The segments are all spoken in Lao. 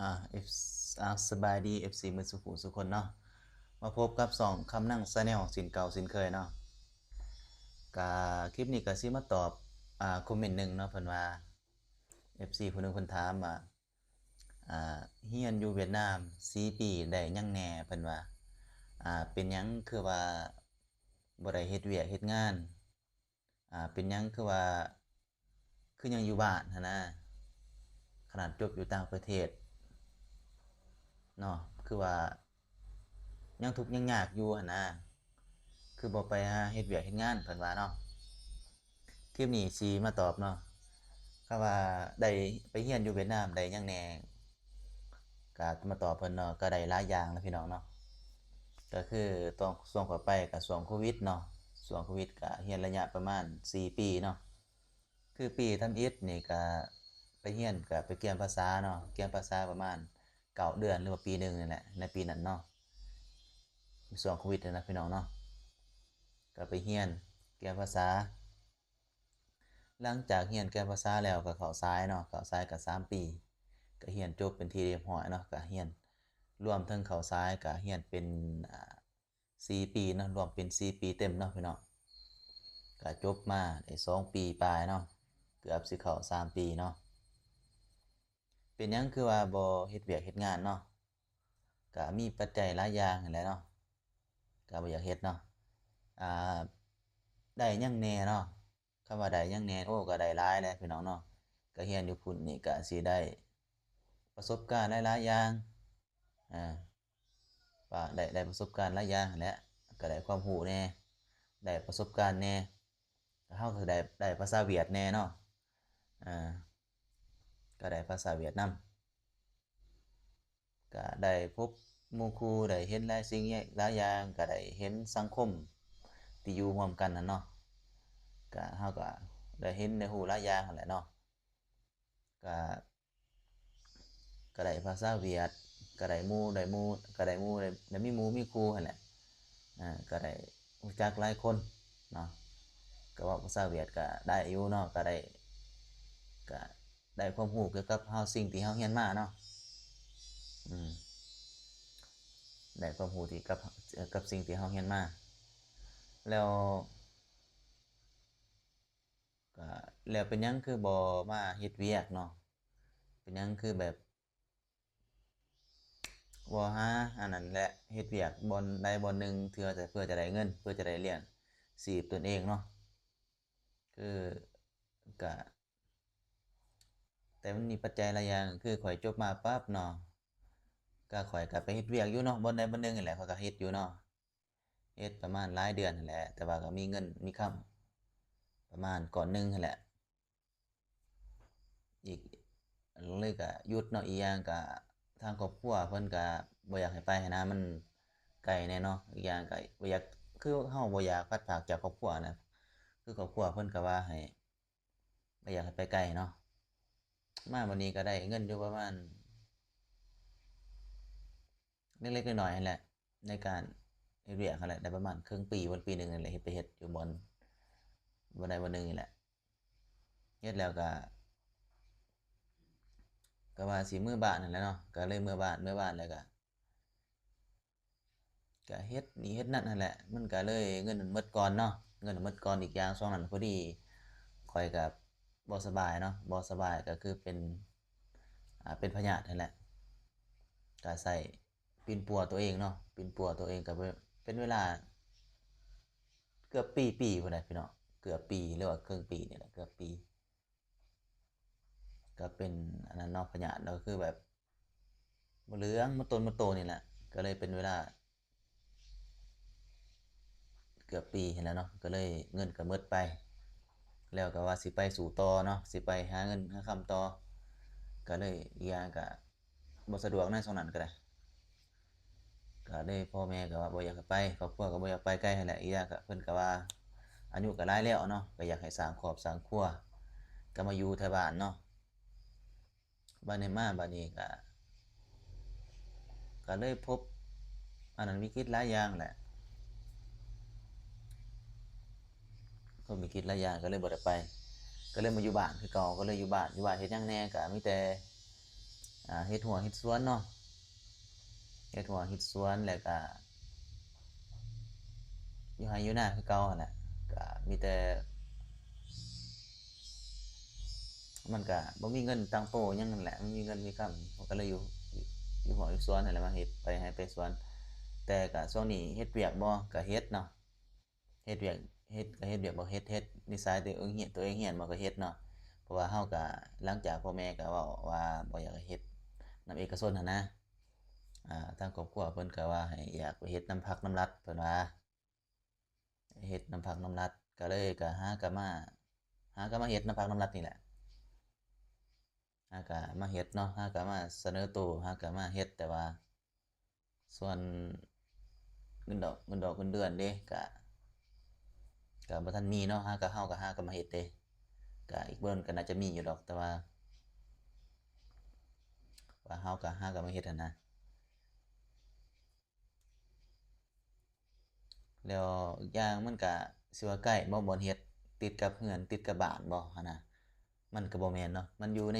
ອາ ເອັຟ ອາ ສະບາຍດີ ເອັຟຊີ ໝົດສູ່ຜູ້ສູ່ຄົນເນາະ. ມາພົບກັບຊ່ອງຄຳນັ່ງ Channel ເຊັ່ນເກົ່າເຊັ່ນເຄີຍເນາະ. ກະຄລິບນີ້ກະຊິມາຕອບ ອາ ຄອມເມັນໜຶ່ງເນາະ. ເພິ່ນວ່າ ເອັຟຊີ ຜູ້ໜຶ່ງເພິ່ນຖາມວ່າ ອາ ຮຽນຢູ່ຫວຽດນາມສີ່ປີໄດ້ຫຍັງແດ່? ເພິ່ນວ່າ ອາ ເປັນຫຍັງຄືວ່າບໍ່ໄດ້ເຮັດວຽກເຮັດງານ? ອາ ເປັນຫຍັງຄືວ່າ ຄືຍັງຢູ່ບ້ານຫັ້ນນະ ຂະໜາດຈົບຢູ່ຕ່າງປະເທດເນາະ ຄືວ່າຍັງທຸກຍັງຍາກຢູ່ຫັ້ນນະ ຄືບໍ່ໄປຫາເຮັດວຽກເຮັດງານ ເພິ່ນວ່າເນາະ. ຄລິບນີ້ຊິມາຕອບເນາະ ຄຳວ່າໄດ້ໄປຮຽນຢູ່ຫວຽດນາມໄດ້ຫຍັງແດ່ ກະມາຕອບເພິ່ນເນາະ. ກະໄດ້ຫຼາຍຢ່າງນະພີ່ນ້ອງເນາະ ກະຄືຕອນຊ່ວງຂ້ອຍໄປກະຊ່ວງໂຄວິດເນາະ ຊ່ວງໂຄວິດກະຮຽນໄລຍະປະມານສີ່ປີເນາະ. ຄືປີທຳອິດນີ້ກະໄປຮຽນ ກະໄປກຽມພາສາເນາະ ກຽມພາສາປະມານເກົ້າເດືອນ ຫຼືວ່າປີໜຶ່ງນີ້ແຫຼະ ໃນປີນັ້ນເນາະ ຊ່ວງໂຄວິດຫັ້ນນະພີ່ນ້ອງເນາະ. ກະໄປຮຽນກຽມພາສາ ຫຼັງຈາກຮຽນກຽມພາສາແລ້ວກະເຂົ້າສາຍເນາະ ເຂົ້າສາຍກະສາມປີ ກະຮຽນຈົບເປັນທີ່ຮຽບຮ້ອຍເນາະ. ກະຮຽນລວມເຖິງເຂົ້າສາຍກະຮຽນເປັນ ອາ ສີ່ປີເນາະ ລວມເປັນສີ່ປີເຕັມເນາະພີ່ນ້ອງ. ກະຈົບມາໄດ້ສອງປີປາຍເນາະ ເກືອບຊິເຂົ້າສາມປີເນາະ. ເປັນຫຍັງຄືວ່າບໍ່ເຮັດວຽກເຮັດງານເນາະ? ກະມີປັດໄຈຫຼາຍຢ່າງຫັ້ນແຫຼະເນາະ ກະບໍ່ຢາກເຮັດເນາະ. ອາ ໄດ້ຫຍັງແດ່ເນາະ? ຄຳວ່າໄດ້ຫຍັງແດ່? ໂອ້ ກະໄດ້ຫຼາຍແຫຼະພີ່ນ້ອງເນາະ. ກະຮຽນຢູ່ພຸ້ນນີ້ກະຊິໄດ້ປະສົບການຫຼາຍໆຢ່າງ ອາ ວ່າໄດ້ ໄດ້ປະສົບການຫຼາຍຢ່າງຫັ້ນແຫຼະ ກະໄດ້ຄວາມຮູ້ແດ່ ໄດ້ປະສົບການແດ່ ເຮົາກະໄດ້ ໄດ້ພາສາຫວຽດແດ່ເນາະ ອາ ກະໄດ້ພາສາຫວຽດນຳ ກະໄດ້ພົບໝູ່ຄູ່ ໄດ້ເຫັນຫຼາຍສິ່ງຫຼາຍຢ່າງ ກະໄດ້ເຫັນສັງຄົມທີ່ຢູ່ຮ່ວມກັນຫັ້ນເນາະ ກະເຮົາກະໄດ້ເຫັນໄດ້ຮູ້ຫຼາຍຢ່າງຫັ້ນແຫຼະເນາະ ກະ ກະໄດ້ພາສາຫວຽດ ກະໄດ້ໝູ່ ໄດ້ໝູ່ ກະໄດ້ໝູ່ ໄດ້ ໄດ້ມີໝູ່ມີຄູ່ຫັ້ນແຫຼະ ອາ ກະໄດ້ຮູ້ຈັກຫຼາຍຄົນເນາະ ກະເວົ້າພາສາຫວຽດກະໄດ້ຢູ່ເນາະ ກະໄດ້ ກະໄດ້ຄວາມຮູ້ກ່ຽວກັບເຮົາ ສິ່ງທີ່ເຮົາຮຽນມາເນາະ ອືມ ໄດ້ຄວາມຮູ້ທີ່ກັບ ກັບສິ່ງທີ່ເຮົາຮຽນມາ ແລ້ວ ກະ ແລ້ວເປັນຫຍັງຄືບໍ່ມາເຮັດວຽກເນາະ? ເປັນຫຍັງຄືແບບບໍ່ຫາອັນນັ້ນແຫຼະ ເຮັດວຽກບ່ອນໃດບ່ອນໜຶ່ງ ເພື່ອຈະ ເພື່ອຈະໄດ້ເງິນ ເພື່ອຈະໄດ້ລ້ຽງຊີບຕົນເອງເນາະ? ຄື ກະ ແຕ່ມັນມີປັດໄຈຫຼາຍຢ່າງ ຄືຂ້ອຍຈົບມາປັບເນາະ ກະຂ້ອຍກະໄປເຮັດວຽກຢູ່ເນາະ ບ່ອນໃດບ່ອນໜຶ່ງຫັ້ນແຫຼະ ຂ້ອຍກະເຮັດຢູ່ເນາະ ເຮັດປະມານຫຼາຍເດືອນຫັ້ນແຫຼະ ແຕ່ວ່າກໍມີເງິນມີຄຳປະມານກ້ອນໜຶ່ງຫັ້ນແຫຼະ ອີກ ເລີຍກະຢຸດເນາະ ອີກຢ່າງກະທາງຄອບຄົວເພິ່ນກະບໍ່ຢາກໃຫ້ໄປຫັ້ນນະ ມັນໄກແດ່ເນາະ ອີກຢ່າງກະບໍ່ຢາກ ຄືເຮົາບໍ່ຢາກພັດພາກຈາກຄອບຄົວນະ ຄືຄອບຄົວເພິ່ນກະວ່າໃຫ້ ບໍ່ຢາກໃຫ້ໄປໄກເນາະ ມາບັດນີ້ກໍໄດ້ເງິນຢູ່ປະມານເລັກໆນ້ອຍໆຫັ້ນແຫຼະ ໃນການເຮັດວຽກຫັ້ນແຫຼະ ໄດ້ປະມານເຄິ່ງປີ ບໍ່ຮອດປີໜຶ່ງນີ້ແຫຼະ ເຮັດໄປເຮັດຢູ່ບ່ອນ ບ່ອນໃດບ່ອນໜຶ່ງນີ້ແຫຼະ ເຮັດແລ້ວກໍ ກໍວ່າຊິເມືອບ້ານຫັ້ນແຫຼະເນາະ ກໍເລີຍເມືອບ້ານ ເມືອບ້ານແລ້ວກໍ ກະເຮັດນີ້ເຮັດນັ້ນຫັ້ນແຫຼະ ມັນກະເລີຍເງິນມັນໝົດກ່ອນເນາະ ເງິນມັນໝົດກ່ອນ ອີກຢ່າງຊ່ວງນັ້ນພໍດີຂ້ອຍກະບໍ່ສະບາຍເນາະ ບໍ່ສະບາຍກະຄືເປັນ ອາ ເປັນພະຍາດຫັ້ນແຫຼະ ກະໃຊ້ປິ່ນປົວຕົວເອງເນາະ ປິ່ນປົວຕົວເອງກະເປັນເວລາເກືອບປີ ປີພຸ້ນແຫຼະພີ່ນ້ອງ ເກືອບປີ ຫຼືວ່າເຄິ່ງປີນີ້ແຫຼະ ເກືອບປີ ກໍເປັນອັນນັ້ນເນາະ ພະຍາດເນາະ ກໍຄືແບບບໍ່ເຫຼືອງ ໝົດຕົນໝົດໂຕນີ້ແຫຼະ ກໍເລີຍເປັນເວລາເກືອບປີຫັ້ນແຫຼະເນາະ ກໍເລີຍເງິນກໍໝົດໄປ ແລ້ວກໍວ່າຊິໄປສູ້ຕໍ່ເນາະ ຊິໄປຫາເງິນຫາຄຳຕໍ່ ກໍເລີຍ ອີກຢ່າງກໍບໍ່ສະດວກໃນຊ່ວງນັ້ນກໍໄດ້ ກໍເລີຍພໍ່ແມ່ກໍວ່າບໍ່ຢາກໃຫ້ໄປ ຄອບຄົວກໍບໍ່ຢາກໄປໄກຫັ້ນແຫຼະ ອີກຢ່າງກໍເພິ່ນກໍວ່າອາຍຸກໍຫຼາຍແລ້ວເນາະ ກໍຢາກໃຫ້ສ້າງຄອບສ້າງຄົວ ກໍມາຢູ່ແຖວບ້ານເນາະ ບັດນີ້ມາ ບັດນີ້ກໍ ກໍເລີຍພົບອັນນັ້ນ ວິກິດຫຼາຍຢ່າງແຫຼະ ພົບວິກິດຫຼາຍຢ່າງ ກໍເລີຍບໍ່ໄດ້ໄປ ກໍເລີຍມາຢູ່ບ້ານຄືເກົ່າ ກໍເລີຍຢູ່ບ້ານ ຢູ່ບ້ານເຮັດຫຍັງແດ່ ກໍມີແຕ່ ອ່າ ເຮັດຮົ້ວເຮັດສວນເນາະ ເຮັດຮົ້ວເຮັດສວນ ແລ້ວກະຢູ່ໄຮ່ຢູ່ນາຄືເກົ່າຫັ້ນແຫຼະ ກະມີແຕ່ ມັນກະບໍ່ມີເງິນຕັ້ງໂຕຫຍັງຫັ້ນແຫຼະ ມັນມີເງິນມີຄຳ ມັນກະເລີຍຢູ່ ຢູ່ ຢູ່ຮົ້ວຢູ່ສວນຫັ້ນແຫຼະ ມາເຮັດໄປໄຮ່ໄປສວນ ແຕ່ກະຊ່ວງນີ້ເຮັດວຽກບໍ່ ກະເຮັດເນາະ ເຮັດວຽກ ເຮັດກະເຮັດວຽກບໍ່ເຮັດ ເຮັດນິໄສຕົວເອງຮຽນ ຕົວເອງຮຽນບໍ່ກະເຮັດເນາະ ເພາະວ່າເຮົາກະ ຫຼັງຈາກພໍ່ແມ່ກະເວົ້າວ່າບໍ່ຢາກໃຫ້ເຮັດນຳເອກະຊົນຫັ້ນນະ ອ່າ ທາງຄອບຄົວເພິ່ນກະວ່າໃຫ້ ຢາກໄປເຮັດນຳພັກນຳລັດ ເພິ່ນວ່າ ເຮັດນຳພັກນຳລັດ ກະເລີຍກະຫາກະມາ ຫາກະມາເຮັດນຳພັກນຳລັດນີ້ແຫຼະ ຫາກະມາເຮັດເນາະ ຫາກະມາສະເໜີໂຕ ຫາກະມາເຮັດ ແຕ່ວ່າສ່ວນເງິນດອກ ເງິນດອກເງິນເດືອນເດ້ ກະ ກະບໍ່ທັນມີເນາະ ຫາກະ ເຮົາກະຫາກະມາເຮັດເດ້ ກະອີກບໍ່ດົນກະໜ້າຈະມີຢູ່ດອກ ແຕ່ວ່າ ວ່າເຮົາກະຫາກະມາເຮັດຫັ້ນນະ. ແລ້ວອີກຢ່າງມັນກະຊິວ່າໃກ້ບໍ່ ບ່ອນເຮັດ ຕິດກັບເຮືອນ ຕິດກັບບ້ານບໍ່ຫັ້ນນະ ມັນກະບໍ່ແມ່ນເນາະ ມັນຢູ່ໃນ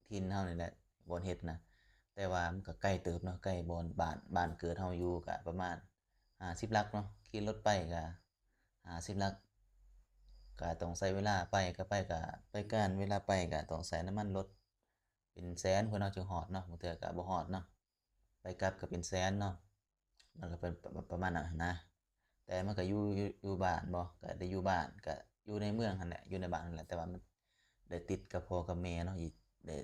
ຖິ່ນເຮົານີ້ແຫຼະ ບ່ອນເຮັດນະ ແຕ່ວ່າມັນກະໄກເຕີບເນາະ ໃກ້ບ່ອນບ້ານ ບ້ານເກີດເຮົາຢູ່ກະປະມານຫ້າສິບຫຼັກເນາະ ຂີ່ລົດໄປກະຫ້າສິບຫຼັກ ກະຕ້ອງໃຊ້ເວລາ ໄປກະໄປ ກະໄປການ ເວລາໄປກະຕ້ອງໃຊ້ນ້ຳມັນລົດເປັນແສນພຸ້ນເນາະ ຈຶ່ງຮອດເນາະ ບາງເທື່ອກະບໍ່ຮອດເນາະ. ໄປກັບກະເປັນແສນເນາະ ມັນກະເປັນປະ ປະມານນັ້ນຫັ້ນນະ ແຕ່ມັນກະຢູ່ ຢູ່ ຢູ່ບ້ານບໍ່ ກະໄດ້ຢູ່ບ້ານ ກະຢູ່ໃນເມືອງຫັ້ນແຫຼະ ຢູ່ໃນບ້ານຫັ້ນແຫຼະ ແຕ່ວ່າມັນໄດ້ຕິດກັບພໍ່ກັບແມ່ເນາະ ໄດ້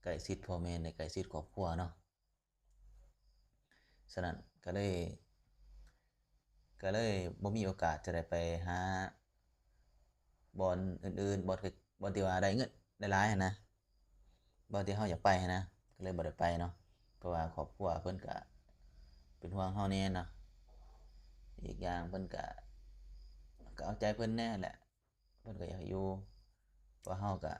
ໃກ້ຊິດພໍ່ແມ່ ໄດ້ໃກ້ຊິດຄອບຄົວເນາະ ສະນັ້ນກະເລີຍ ກະເລີຍບໍ່ມີໂອກາດຈະໄດ້ໄປຫາບ່ອນອື່ນໆ ບ່ອນ ບ່ອນທີ່ວ່າໄດ້ເງິນຫຼາຍໆຫັ້ນນະ ບ່ອນທີ່ເຮົາຢາກໄປຫັ້ນນະ ກະເລີຍບໍ່ໄດ້ໄປເນາະ ເພາະວ່າຄອບຄົວເພິ່ນກະເປັນຫ່ວງເຮົາແດ່ເນາະ ອີກຢ່າງເພິ່ນກະ ກະເອົາໃຈເພິ່ນແດ່ແຫຼະ ເພິ່ນກະຢາກຢູ່ ເພາະເຮົາກະ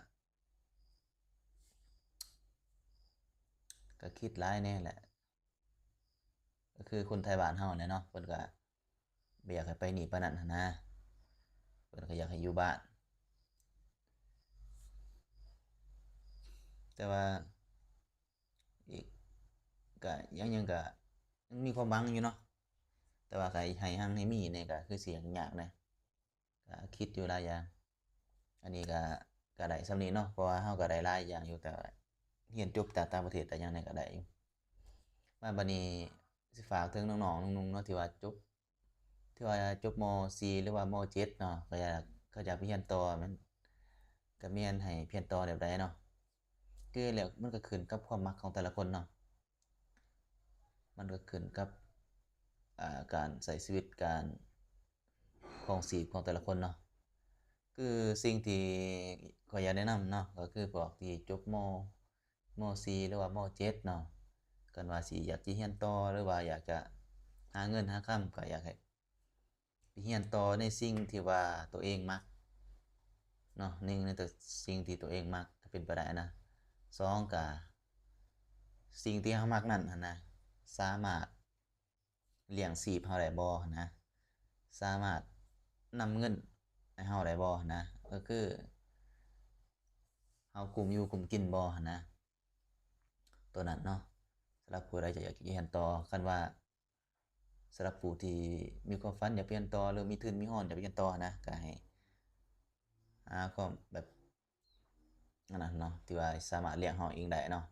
ກະຄິດຫຼາຍແດ່ແຫຼະ ກະຄືຄົນໄທບ້ານເຮົາແຫຼະເນາະ ເພິ່ນກະບໍ່ຢາກໃຫ້ໄປນີ້ໄປນັ້ນຫັ້ນນະ ເພິ່ນກະຢາກໃຫ້ຢູ່ບ້ານ ແຕ່ວ່າອີກ ກະຍັງ ຍັງກະຍັງມີຄວາມຫວັງຢູ່ເນາະ ແຕ່ວ່າກະໃຫ້ຮັ່ງໃຫ້ມີນີ້ກະຄືຊິຍາກແດ່ ກະຄິດຢູ່ຫຼາຍຢ່າງ ອັນນີ້ກະ ກະໄດ້ສ່ຳນີ້ເນາະ ເພາະວ່າເຮົາກະໄດ້ຫຼາຍຢ່າງຢູ່ ແຕ່ວ່າຮຽນຈົບຈາກຕ່າງປະເທດຕ່າງຫຍັງນີ້ກະໄດ້ຢູ່ ມາບາດນີ້ຊິຝາກເຖິງນ້ອງໆ ໜຸ່ມໆ ເນາະ ທີ່ວ່າຈົບ ທີ່ວ່າຈົບ ມ.ສີ່ ຫຼືວ່າ ມ.ເຈັດ ເນາະ ກະຢາກ ກະຢາກໄປຮຽນຕໍ່ ແມ່ນ ກະແມ່ນໃຫ້ຮຽນຕໍ່ແບບໃດເນາະ ຄືແລ້ວມັນກະຂຶ້ນກັບຄວາມມັກຂອງແຕ່ລະຄົນເນາະ ມັນກະຂຶ້ນກັບ ອ່າ ການໃຊ້ຊີວິດ ການຄອງຊີບຂອງແຕ່ລະຄົນເນາະ ຄືສິ່ງທີ່ຂ້ອຍຢາກແນະນຳເນາະ ກະຄືພວກທີ່ຈົບ ມ. ມ.ສີ່ ຫຼືວ່າ ມ.ເຈັດ ເນາະ ຄັນວ່າຊິຢາກຈະຮຽນຕໍ່ ຫຼືວ່າຢາກຈະຫາເງິນຫາຄຳ ກະຢາກໃຫ້ ໄປຮຽນຕໍ່ໃນສິ່ງທີ່ວ່າໂຕເອງມັກເນາະ ໜຶ່ງໃນໂຕ ສິ່ງທີ່ໂຕເອງມັກ ຖ້າເປັນໄປໄດ້ນະ ສອງກະ ສິ່ງທີ່ເຮົາມັກນັ້ນຫັ້ນນະ ສາມາດລ້ຽງຊີບເຮົາໄດ້ບໍ່ຫັ້ນນະ ສາມາດນຳເງິນໃຫ້ເຮົາໄດ້ບໍ່ຫັ້ນນະ ກະຄືເຮົາກຸ້ມຢູ່ກຸ້ມກິນບໍ່ຫັ້ນນະ ໂຕນັ້ນເນາະ ສຳລັບຜູ້ໃດຈະຢາກຮຽນຕໍ່ ຄັນວ່າ ສຳລັບຜູ້ທີ່ມີຄວາມຝັນຢາກຮຽນຕໍ່ ຫຼືມີທຶນມີຮອນຢາກຮຽນຕໍ່ຫັ້ນນະ ກະໃຫ້ຫາຄວາມແບບ ອັນນັ້ນເນາະ ທີ່ວ່າສາມາດລ້ຽງເຮົາເອງໄດ້ເນາະ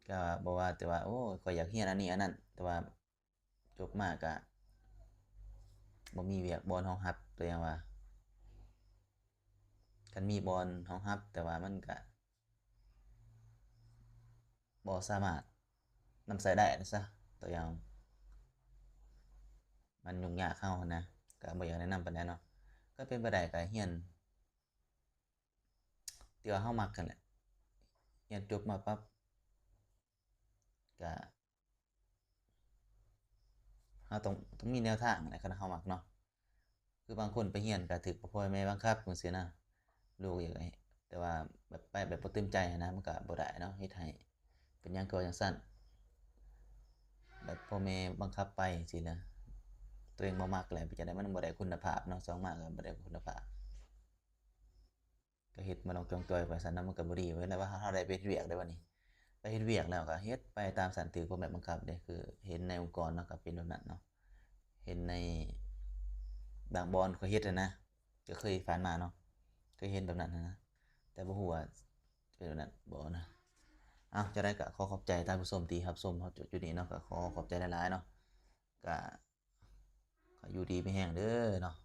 ກະບໍ່ວ່າແຕ່ວ່າ ໂອ້ ຂ້ອຍຢາກຮຽນອັນນີ້ອັນນັ້ນ ແຕ່ວ່າຈົບມາກະບໍ່ມີວຽກບ່ອນຮອງຮັບ ຕົວຢ່າງວ່າ ຄັນມີບ່ອນຮອງຮັບ ແຕ່ວ່າມັນກະ ບໍ່ສາມາດນຳໃຊ້ໄດ້ຊະ ຕົວຢ່າງ ມັນຫຍຸ້ງຍາກເຮົາຫັ້ນນະ ກະບໍ່ຢາກແນະນຳປານໃດເນາະ ຄັນເປັນໄປໄດ້ກະຮຽນທີ່ວ່າເຮົາມັກຫັ້ນແຫຼະ ຮຽນຈົບມາປັບ ກະ ເຮົາຕ້ອງ ຕ້ອງມີແນວທາງແຫຼະ ຄັນເຮົາມັກເນາະ ຄືບາງຄົນໄປຮຽນກະຖືກພໍ່ແມ່ບັງຄັບຈັ່ງຊີ້ນະ ລູກຢາກໃຫ້ ແຕ່ວ່າແບບໄປແບບບໍ່ເຕັມໃຈຫັ້ນນະ ມັນກະບໍ່ໄດ້ເນາະ ເຮັດໃຫ້ເປັນຫຍັງກະວ່າຈັ່ງຊັ້ນ ແບບພໍ່ແມ່ບັງຄັບໄປຈັ່ງຊີ້ນະ ໂຕເອງບໍ່ມັກແຫຼະ ເປັນຈັ່ງໃດມັນບໍ່ໄດ້ຄຸນນະພາບເນາະ ສອງມາກະບໍ່ໄດ້ຄຸນນະພາບ. ກໍເຮັດມາລອງຈ່ອງຈ່ອຍໄປຊັ້ນນະ ມັນກໍບໍ່ດີ ເວລາວ່າເຮົາໄດ້ໄປເຮັດວຽກໄດ້ບັດນີ້ ໄປເຮັດວຽກແລ້ວກໍເຮັດໄປຕາມສັນຕິກາແມ່ນບັງຄັບເດ້ ຄືເຫັນໃນອົງກອນເນາະ ກໍເປັນແບບນັ້ນເນາະ ເຫັນໃນບາງບ່ອນຂ້ອຍເຮັດຫັ້ນນະ ກໍເຄີຍຜ່ານມາເນາະ ເຄີຍເຫັນແບບນັ້ນຫັ້ນນະ ແຕ່ບໍ່ຮູ້ວ່າເປັນແບບນັ້ນບໍ່ນະ. ເອົ້າ ຈັ່ງໃດກໍຂໍຂອບໃຈທ່ານຜູ້ຊົມທີ່ຮັບຊົມເຮົາຈົນຈຸດນີ້ເນາະ ກໍຂໍຂອບໃຈຫຼາຍໆເນາະ ກໍ ກໍຢູ່ດີມີແຮງເດີເນາະ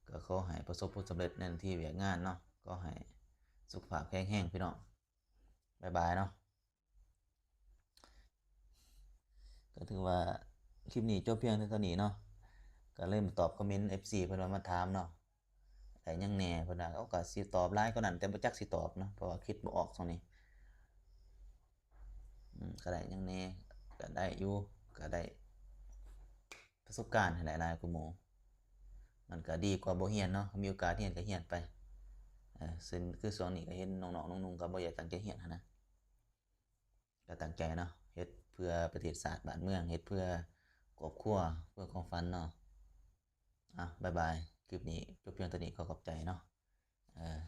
ກໍຂໍໃຫ້ປະສົບຜົນສຳເລັດໃນໜ້າທີ່ວຽກງານເນາະ ຂໍໃຫ້ສຸຂະພາບແຂງແຮງພີ່ນ້ອງ ບາຍບາຍເນາະ. ກໍຖືວ່າຄລິບນີ້ຈົບພຽງເທົ່ານີ້ເນາະ ກໍເລີຍມາຕອບຄອມເມັນເອັຟຊີເພິ່ນວ່າມາຖາມເນາະ ໄດ້ຫຍັງແດ່ ເພິ່ນວ່າ ເອົາ ກໍຊິຕອບຫຼາຍກວ່ານັ້ນ ແຕ່ບໍ່ຈັກຊິຕອບເນາະ ເພາະວ່າຄິດບໍ່ອອກຊ່ວງນີ້ ອືມ ກໍໄດ້ຫຍັງແດ່ ກໍໄດ້ຢູ່ ກໍໄດ້ປະສົບການຫັ້ນແຫຼະ ຫຼາຍກວ່າໝູ່ ມັນກໍດີກວ່າບໍ່ຮຽນເນາະ ມີໂອກາດຮຽນກໍຮຽນໄປ ເອີ ເຊິ່ງຄືຊ່ວງນີ້ກໍເຫັນນ້ອງໆໜຸ່ມໆກໍບໍ່ຢາກຕັ້ງໃຈຮຽນຫັ້ນນະ ກໍຕັ້ງໃຈເນາະ ເຮັດເພື່ອປະເທດຊາດບ້ານເມືອງ ເຮັດເພື່ອຄອບຄົວ ເພື່ອຄວາມຝັນເນາະ. ອ່ະ ບາຍບາຍ ຄລິບນີ້ຈົບພຽງເທົ່ານີ້ ຂໍຂອບໃຈເນາະ ເອີ.